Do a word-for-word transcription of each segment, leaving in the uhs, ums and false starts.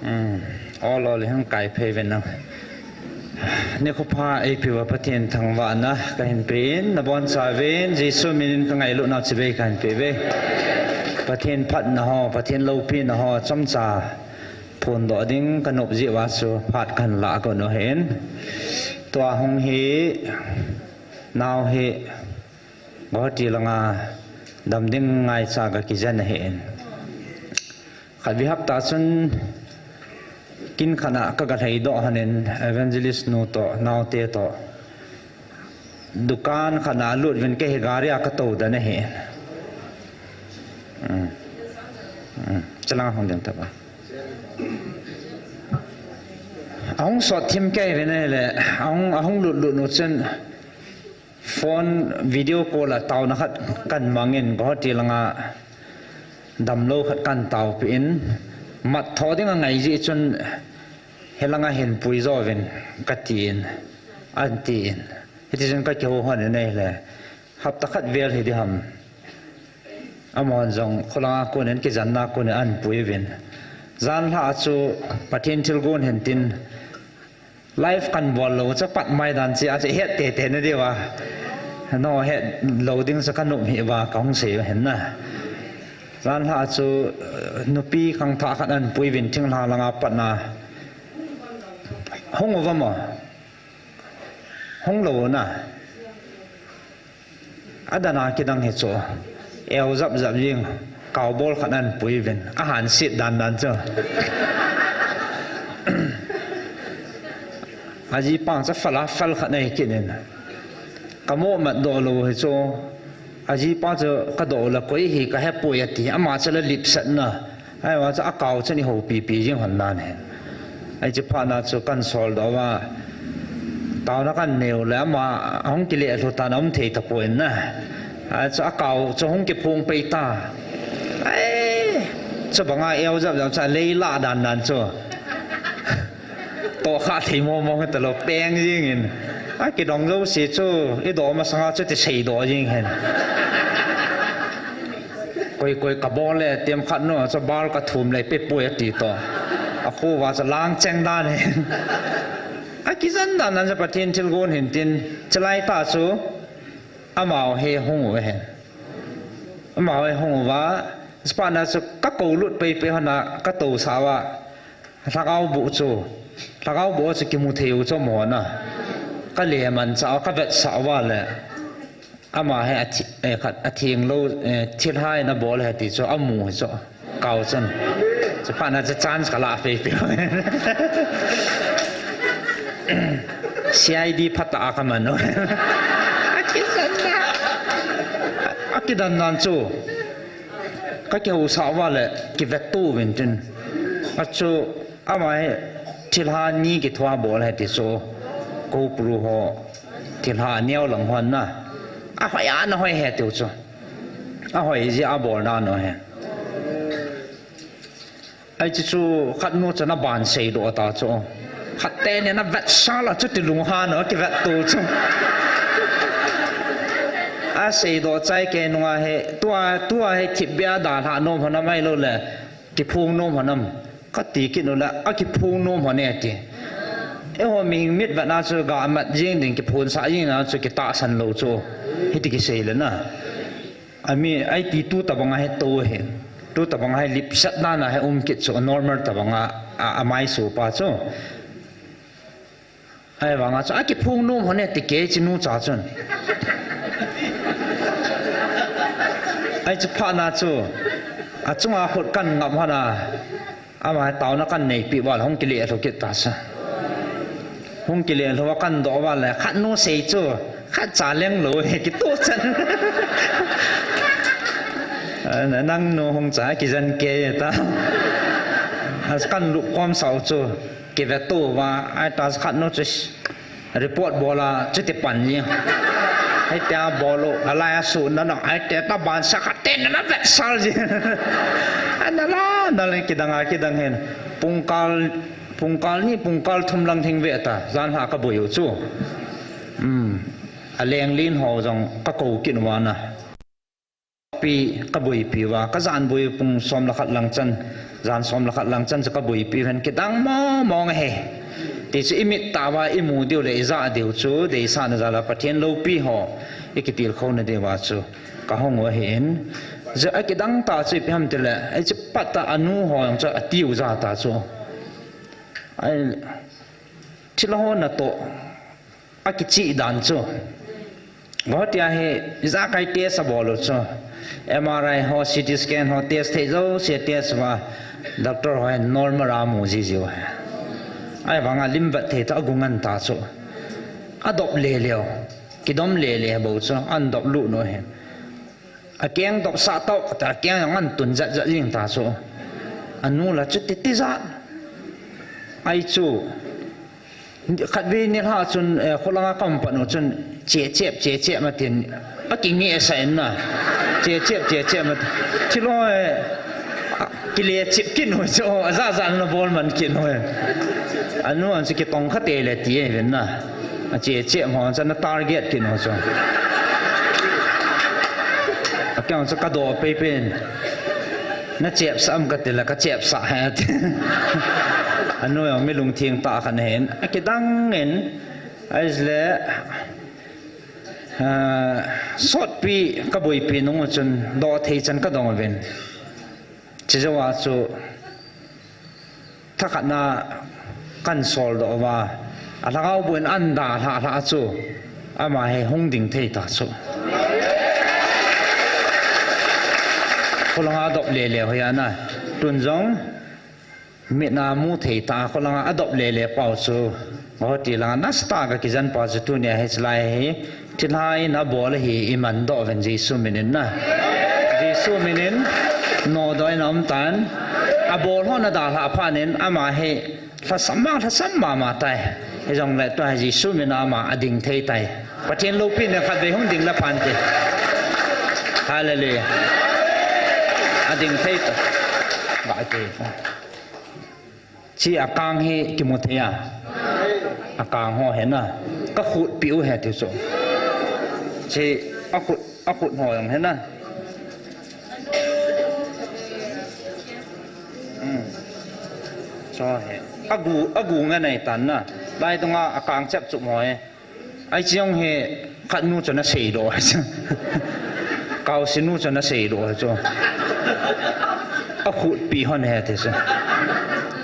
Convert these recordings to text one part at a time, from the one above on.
Hmm. Ol ol hung kai phei uvin lang. Nikho pha eipeuva Pathen thangvahna kahin pein, nabonchauvin Jesu minin kangailutnau chibai kahin peuve. Pathen phatna ho, Pathen loupina ho chomcha phondoh ding kanop jeh uva chu phat kahin lah got u ahin. Tua hung hi, nao hi, Guwahati langa dam ding ngaicha kakijen ahin. Khatvei hapta chun kin khat a kagalhaidoh lhonin, evangelist nu toh, naote toh, dukan khat a lut uvin kei hi gari a katou den ahin. Hmm. Hmm. Chalanga hung ding taba. Ahung sot thim kei uvin ahile, ahung, ahung lut lut u chun phone video call a taona khat kahin mangin, Guwahati langa damlou khat kahin taopeh in, mat tho ding angai jeh chun, hilanga hin pui jouvin katin, ahin tin. Hitichun kakihou lhonin ahile, hapta khat vel hiding ham, amahon jong kholanga konin, kijanna konin ahin pui uvin. Janlhah a chu Pathen thilgon hintin, live kahin bol lou chu pat mai dan chu ache het tete nadiuva, no, hetlou ding chu kanop hih uva kahung sei u ahin na. Janlhah a chu, eh, nupi khangthah khat ahin pui uvin thinglhang langa pat na. Hung uvam o. Hung lou u na. Adana kidang hi chu, eu jap jap jeng, kaobol khat ahin pui uvin, ahanset dan dan chu. Ajipa chu fal a fal khat ahi kit in. Kamoh matdoh lou hi chu, ajipa chu kadoh le koi hi kahepoi ati, ama chu la lipsatna. Ahivang chu akao chun ihoupipi jeng lhon nan ahi. Hiche phat na chu kahin soldoh uva, taona kahin neiu le ama ahung kile lhu tan aum thei tapon na. Achu akao chu hung kiphong pei ta. Ai, chubanga eu jap jap chu alei lah dan dan chu. Tohkhah thei mong mong hitalou, peng jengin. Akidong jouse chu, idoh masanga chu ti seidoh jeng hen. Koi koi kabol le, themkhat nu chu bal kathum le, pepoi ati toh. Akho uva chu lang cheng dan hen. Akijen dan dan chu Pathen thilgon hintin, chulai tah chu, amaho hi hung u ahin. Amaho hi hung uva, hiche phat na chu kakou lut pei pei lhon a, katousah uva, lhagao boh chu, lhagao boh chu kimu thei u chu amaho na. Kale manchah uva, kavetsah uva le, ama hi athi-, eh, khat, atheng lou, eh, thilha in abol ahi ti chu amu hi chu, kao chun. Hiche phat na chu chance kalah pei pei u. C I D phatah a kaman u. Akijen dan. Akidan dan chu, kakihousah uva le, kivetto uvin tin. Achu, ama hi thilha ni kithua bol ahi ti chu, Koupru ho thilha aneo lang hon na. Ahoi a, nahoi ahi tiu chu. Ahoi jeh a abol dan u ahi. Hiche chu khatnu chun aban seidoh ta chu. Khat teni ana vetsah a chuti lunghan u akivetto chu. Aseidoh chai kei nunga hi, tua, tua hi thipbeh a dalhah nom lhon am ahilou le, kiphong nom lhon am, kati kit u le, akiphong nom lhon e ati. Eiho mihem mitvet na chu gamat jeng ding, kiphonsah jeng na chu kitahsan lou chu. Hiti kisei le na. Ami, iti tu tabang a hi tou ahin. Tu tabang a hi lipsat dan a hi um kit chu, normal tabang a, a, amaisopa chu. Ahivang a chu, akiphong nom lhon e ti kei chinu cha chun. Hiche phat na chu, achunga khut kahin ngap lhon a, ama taona kahin neipeh uva le hung kile lhu kit ta chu. Hung kile lhu uva kahin doh uva le, khatnu sei chu, khatcha leng lou hi kitoh chan. Nangnu hung cha kijen kei ta. Kahin lupkhomsah u chu. Kivetto uva, ahita khatnu chu report bol a, chuti pan jeng. Hitia bol u, alai a sun na na, ahita taban sa khat teni ana vetsah jeng. Ana la, ana la kidang a, kidang hen. Pungkal, pungkal ni, pungkal thum lang hing ve ta, janhi kaboi u chu. Hmm. Aleng len ho jong kakou kit uva na. pi, ka buipi uva, ka jan bui pung som le khat lang chan, jan som le khat lang chan chu ka buipi uvin kidang mong mong ahi. Ti chu i mit tah uva i mu diu le i ja diu chu deisahna jal a Pathen loupi ho i kitilkhouna diuva chu ka hung u ahin. Chu a kidang tah chu ipi ham tile, hiche pat a anu ho jong chu a tiu ja ta chu. Ai, thilha ho natoh a kichih dan chu. Guwahati a hi ijakai test a bol u chu. M R I ho, C T scan ho, test thei jouse test uva, doctor ho hin normal a mu ji jiu ahi. Ahivanga lim vet thei tah a gu ngen ta chu. A dop le leu, kidom le le bou chu, an dop lut u ahi. A keng dop sah tau, kati a keng jong an tun jat jat jing ta chu. Anu la chu titi jat. Ai chu. Khatvei nilhah chun, eh, kholanga ka um pat u chun, "Che chep, che chep," atin, a kingeh sah in na. "Che chep, che chep," atin. Thilha, eh, a, kile chep kit u chu, a ja ja na bol man kit u. Anu an chu kitong kha tei le ti e ven na. A che chep ho chu na target kit u chu. A keng chu ka do pei pen. "Na chepsah am?" kati le, "Ka chepsah e," ati. Anu jong mi lungtheng tah khat ahin, a kidang in, ahile, ah, sotpi ka buipi nung u chun, doh thei chan ka dong uvin. Chujou a chu, Thakhatna kan soldoh uva, a lhagao bou in an dalhah lhah chu, ama hi hung ding thei ta chu. Kholanga dop le le hoiya na, tun jong mit a mu thei ta, kholanga a dop le le pau chu. Guwahati langa nasa tah a ka kijen pa chu tunia hiche lai hi, Thilha in a bol ahi, i man doh uvin Jesu min in na. Jesu min in, nodoh in a um tan. A bol ho na dalhah phat in, ama hi lhasam ma, lhasam mama tai. Hijongle tua hi Jesu min a ama a ding thei tai. Pathen loupina khatvei hung ding le phan te. Hallelujah. A ding thei tai. Ba te. Chi a kang hi kimu thei a. A kang ho hi na. Ka khut pi u hi ti chu. Chi a khut, a khut ho jong hi na. Hmm. Cho hi. A gu, a gu ngen nei tan na. Lai tunga a kang chep chup ho hi. Ai chi jong hi khat nu chu na seidoh. Kaosi nu chu na seidoh chu. A khut pi hon hi ti chu.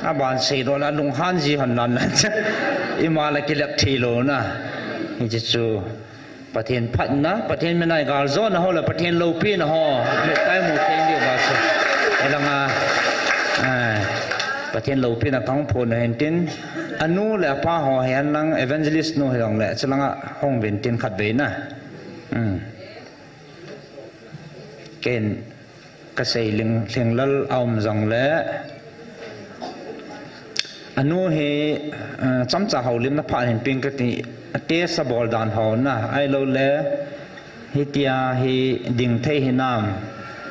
A ban seidoh la lunghan ji hon nan na chu. Ima la kilep thei lou na. Hiche chu Pathen phatna, Pathen mina i galjona ho le Pathen loupina ho. Mit tai mu thei diu ba chu. Elanga, eh, Pathen loupina kang phon hin tin. A nu le a pa ho hi an lang evangelist nu hi long le, chulanga hung vin tin khatvei na. Um. Ken ka sei ling, ling lal a um jong le. A nu hi, eh, chomcha houlimna phat hin ping kati, a test a bol dan ho na, ahilou le, Hitia hi ding thei hinam,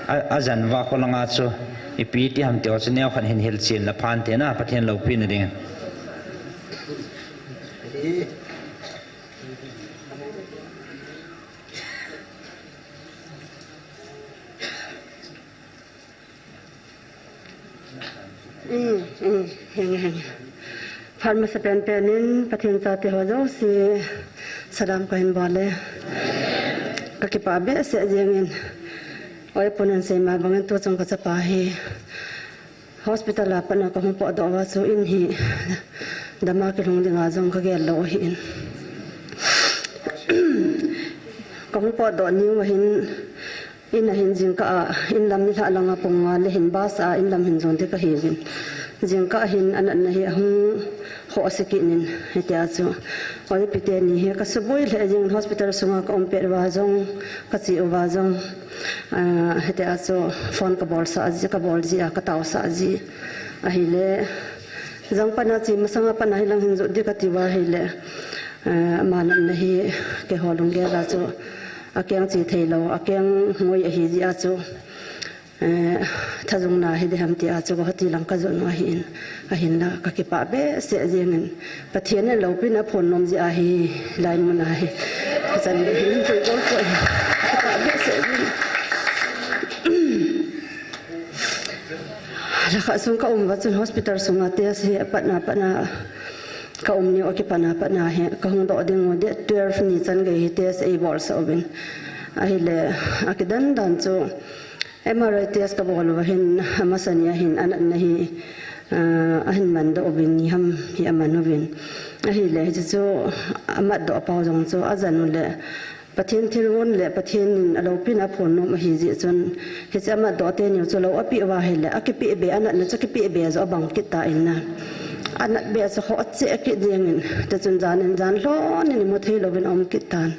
a, a jan uva kholanga chu ipi ti ham ti ho chu neo khat hin hilchen le phan te na, Pathen loupina ding. Um, um, henge, henge. Phat masa penpen in Pathen chate ho jouse salam kahin bol e. Ka kipah behseh jeng in. Oi, pun an sei ma bang in tu chung ka chapa hi hospital a pat na ka hung potdoh uva chu in hi dama kilhung dinga jong ka gel lou ahi in. Ka hung potdoh ni uva hin In a hin jingkah a, in lam nilhah langa pung nga le hin bus a in lam hin jong ding ka hiuvin. Jingkah a hin a natna hi ahung khoh a se kit in, hitia chu. Oi, ipi teni hi ka suboi lheh jeng in hospital sunga ka um pet uva jong, ka che uva jong, ah, hitia chu phone ka bolsah ji, ka bol ji a, ka taosah ji. Ahile, jang pat na che masanga pat na hilang hin jot ding ka ti uva ahile, ah, ama natna hi keiho lunggel a chu. A keng che thei lou, a keng ngoi ahi jeh a chu, eh, thajung na hi ding ham ti a chu, Guwahati lang ka jon u ahi in, ahinla ka kipah behseh jeng in, Pathen in loupina aphon nom jeh a hi, lai mun a hi, ka chan ding hin tui ko ko hi, kipah behseh jeng in. Lhakhat sung ka um uva chun hospital sunga test hi apatna patna ka um ni u, akipatna patna hi ka hung doh ding u, date twelve ni chan gei hi test eibol sah uvin. Ahile, akidan dan chu M R I test ka bol uva hin, amasa ni ahin, anatna hi, ah, ahin man doh uvin, ni ham hi aman uvin. Ahile, hiche chu amat doh pau jong chu ajan u le, Pathen thilgon le Pathen in aloupina aphonnom ahi jeh chun, hiche amat doh teni u chu lou apeh uva ahile, akipeh be, anatna chu akipeh be joh abang kit tan na. Anat be chu khoh cheh kit jengin, tichun jan in jan lhon in imu thei louvin aum kit tan.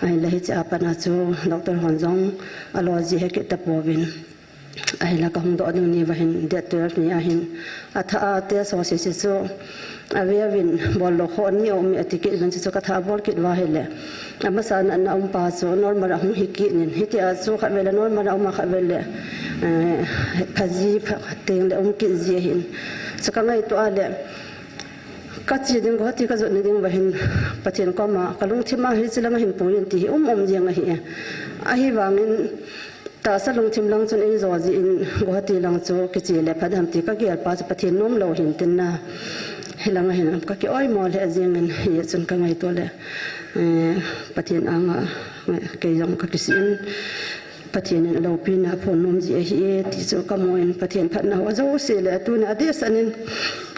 Ahile hiche a pat na chu doctor hon jong alo ji he kit tapouvin. Ahile ka hung doh ding ni uva hin, date twelve ni ahin, athah a test ho sese chu ave uvin, bol lou khoh ni aum e ati kit uvin, chuchu ka thah a bol kit uva ahile, amasa natna um pa chu normal a hung hi kit in, hitia chu khatvei le normal a um a, khatvei le, eh, phaji pha teng le um kit ji ahin. Chu ka ngaito a le, ka che ding, Guwahati ka jot na ding uva hin, Pathen koma ka lungthim a hiche lam ahin pui in ti hi um um jeng ahi e. Ahivangin, tahsa lungthim lang chun eijo jin, Guwahati lang chu kiche le phat ham ti ka gel pa chu Pathen nom lou hin tin na. Hilang a hin ka ki oimo lheh jengin, hichun ka ngaito le, eh, Pathen anga, eh, kei jong ka kisih in, Pathen in aloupina aphonnom ji ahi e, ti chu ka mu in, Pathen phatna ho jouse le tuni a dehset in,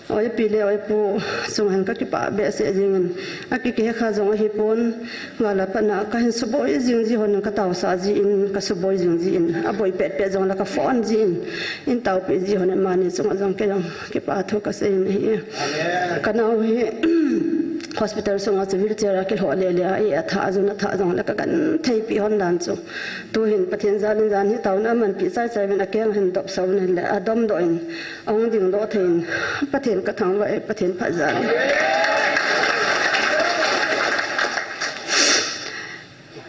Oi pi le oi pu chunga hin ka kipah behseh jengin, akikhe kha jong ahipon, gal a pat na kahin suboi jing ji hon in ka taosah jin, ka suboi jing jin, aboi pet pet jong le ka phone jin, in taopi ji hon in amani chunga jong kei jong kipah thu ka sei in ahi. Ka nao hi hospital sunga chu wheelchair a kilhoh le le a, e, athah a jun athah jong le ka genthei pi hon dan chu. Tuhin Pathen jal in jan hi taona amanpi chai chai uvin akeng hin dop sah un le adom doh in, ahung ding doh thei in, Pathen ka thangvah e, Pathen phat jal in.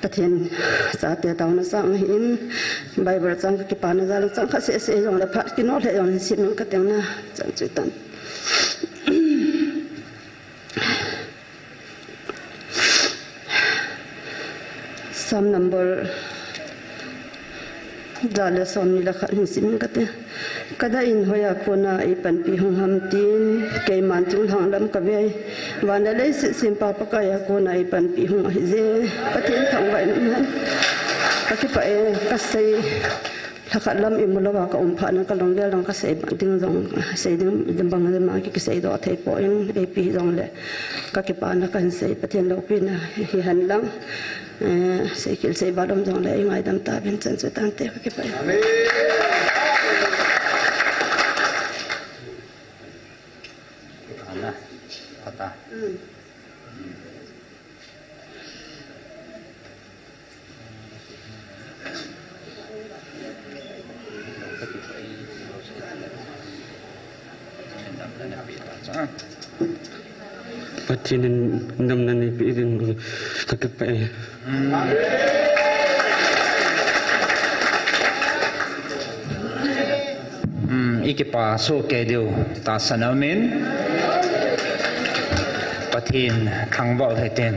Pathen chate taona chang ahin, Bible chang ka kipana jal chang khat seh seh jong le phat kino lheh jong le sim in ka teng na, chan chu tan. Psalm number ja le som ni le khat hin sim in kate. Ka dah in hoiya kona eipanpi hung ham tin, keiman chunglhang lam ka ve. Van le leiset sempa Pakaiya kona eipanpi hung ahi je. Pathen thangvah in um hen. Ka kipah e, ka sei. Lhakhat lam imu louva ka um phat na ka lunggel dang ka sei ding jong, sei ding bang jong ma ki, kisei doh thei poi, eipi jong le ka kipana kahin sei, Pathen loupina hi hen lang, eh, sei khel sei val um jong le eingaidam tauvin, chan chu tante, ka kipah e. Ana, ata. Mm. Pathen in damna neipeh ding ka kipah e. Hmm, i kipa soh kei diu tahsan a um in, Pathen thangvah u hen tin.